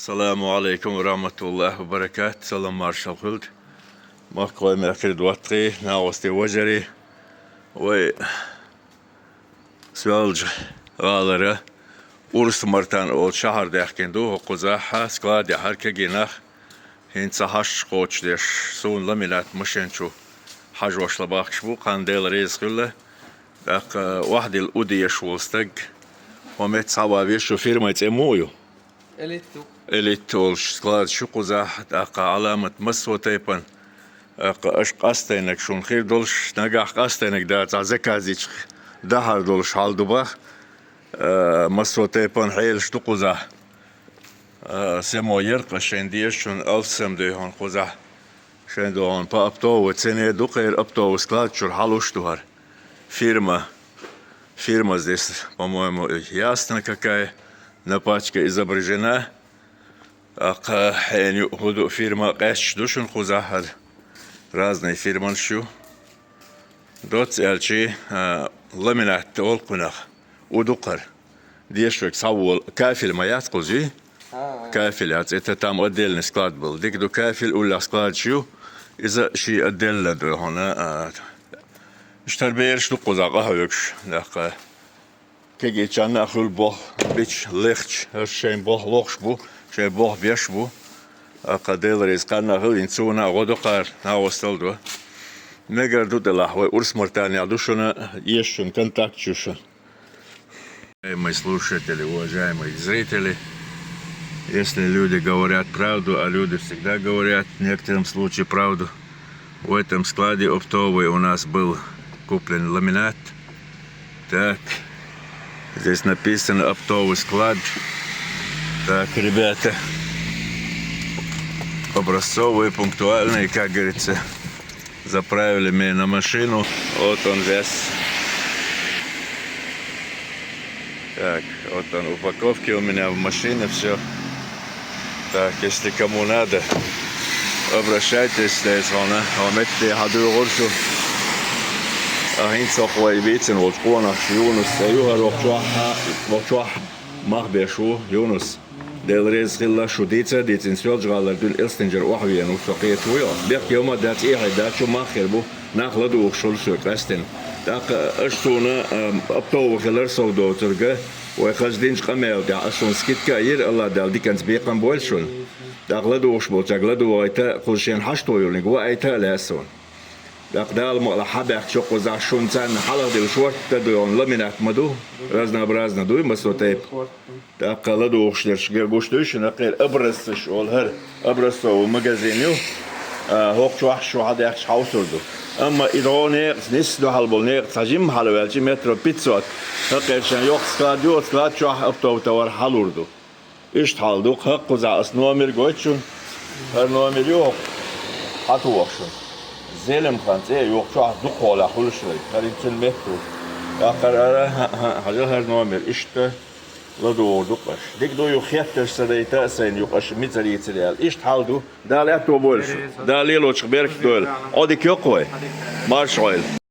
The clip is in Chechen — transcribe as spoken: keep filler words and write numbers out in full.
Саламу алейкум ва рахматуллахи ва баракат. Салам маршал хуьлда. Махкой мехкри доттагӀий, нагӀусти вежарий. Вай Соьлжа гӀалара Урс-Мартан олу шахьар даьхкина ду хӀокхузахь, склад яхьара кегий нах. ХӀинца хьашт кхочушдеш, суна ламинат машен чу хьажош лабахкаш бу, кхана Дела реза хуьлда. ТӀаккха охьадилла у дезаш волу стаг, хӀокху меттехь схьаван везаш ву, фирман цӀе муха ю? Элит ду. Элит олуш склад ю кхузахь, тӀаккха Ӏаламат массо а тайпана, тӀаккха аша къастийнарг шуна хир долуш, нагахь къастийнарг дац, цхьа заказ йича дахьар долуш хьал ду бах. А, массо а тайпана хьелаш ду кхузахь. А, само яркъа шайн дезачун алсам дуй хьуна кхузахь. Шайн догӀун по оптовой цене ду, кхера оптовый склад чуьра хьалуш ду хӀара. Фирма, фирма здесь, по-моему, ясно какая, на пачке изображена. ТӀаккха хьенан ю, хӀун ду фирма, къаьсташ ду шуна кхузахь хӀара. Разные фирманаш ю. Доцца аьлчи, а, ламинат олу кхунах. У ду кхара. Дешверг схьавола. Кафель ма яц кхузий? А, а. Кафель яц. Это там отдельный склад был. Дика ду, кафель уллехь складаш ю. Иза ши отдельно ду хьуна, а, иштта бераш ду кхузахь къахьоьгуш. ТӀаккха кегийчарна а хуьлу болх бича, лехча, аша шайн болх лохуш бу, шайн болх беш бу. ТӀаккха Дела реза кхарна а хуьлу, хӀинца суна а гӀо до кхара, нагӀостал до. Мегар ду делахь, вай Урс-Мартанехь ду шуна, еза шуна контакт ю шуна. Уважаемые слушатели, уважаемые зрители, если люди говорят правду, а люди всегда говорят в некотором случае правду, в этом складе оптовый у нас был куплен ламинат. Так, здесь написано оптовый склад. Так, ребята, образцовые, пунктуальные, как говорится. Заправили мы на машину. Вот он весь. Так, вот он, упаковки у меня в машине, все. Так, если кому надо, обращайтесь, здесь вон, а, вон метте хьадуьйгӀур шу. А хӀинца хӀокху вай вийцина волчу къонахчу Юнус цӀе ю хӀара, вокху чохь, вокху чохь мах беш ву Юнус. Дела реза хилла, шу дийца а дийцина, Соьлжа-ГӀалара дуьйна Элстинчуьра охьавеана ву со, кхета ву йо. Бехке ма дац, эхье дац, шу мах хир бу, нах ладугӀуш хуьлу соьга къаьстина. ТӀаккха аша суна, ам, оптовый хилар сов доцург, вай хаза динчу къамелан тӀехь аса суна скидка а йира, АллахӀ Дала диканца бекхам бойла шуна. ТӀаккха ладугӀуш болчаьрга ладугӀийта, кхуза шена хьашт йолург ваийта а лаьа суна. ТӀаккха Дала мукъалахь хьабаьхкича кхузахь шуна царна хьалха дилла шортта дуй хьуна, ламинат ма ду, разнообразно дуй, массо тайпа. ТӀаккха ладугӀуш дерш гуш дуй шуна, кхера образцаш олу хӀара, образцовый магазин ю, а, хӀокху чохь шу хьадаьхча хьовсур ду. Амма и догӀу некъаца, нисса дуьхьал болу некъаца хьан жимма хьалаваьлча, метро пятьсот, хӀокхерчан йоккха склад ю, оцу склад чохь оптовый товар хьалур ду. Иштта хьал ду, хӀокхузахь аса номер гойту шуна. ХӀара номер ю хӀокху, хьатоху шуна. Зелимхан цӀе а йоху чохь дукхахьолахь хуьлуш вай. ХӀара цуьнан метта ву. ТӀаккха хӀара, хӀа, хӀа, хьажа хӀара номер. Иштта ладугӀур ду-кх аша. Дика ду, юха хеттарш ца дайта а сайна, юха аша мичара йийцира аьлла. Иштта хьал ду. Дала аьтто бойла шу. Дала лелочух беркат дойла. Ӏодика йоккху вай. Марша Ӏойла.